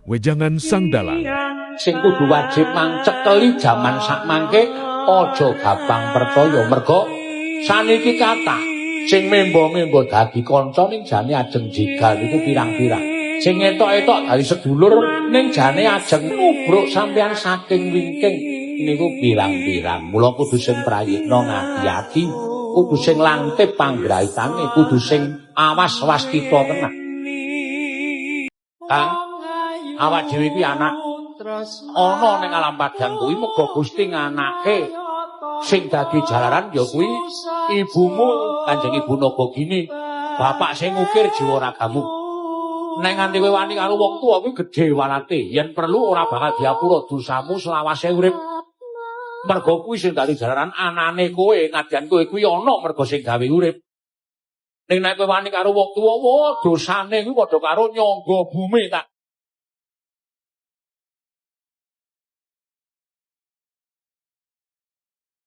Wejangan Sang Dalang. Sing kudu wajib mangcekeli jaman sakmangke, aja gampang percaya, merga saniki kathah sing membo-membo dadi kanca ning jane ajeng jegal iku pirang-pirang. Sing etok-etok dadi sedulur ning jane ajeng nubruk sampean saking wingking niku pirang-pirang. Mula kudu sing prayitna ngati-ati, kudu sing lantip panggraitane, kudu sing awas waskita tenan. Kang, awak dhewe iki anak ana ning alam padang kuwi muga Gusti nganake sing dadi jalaran ya kuwi ibumu Kanjeng Ibu Nagagini, bapak sing ngukir jiwa ragamu. Nek nganti kowe wani karo wong tuwa kuwi gedhe walate, yen perlu ora bakal diapura dosamu selawase urip. Merga kuwi sing dadi jalaran anane kowe, nadyan kowe kuwi ana merga sing gawe urip. Ning nek kowe wani karo wong tuwa, wah, dosane kuwi padha karo nyangga bumi tak.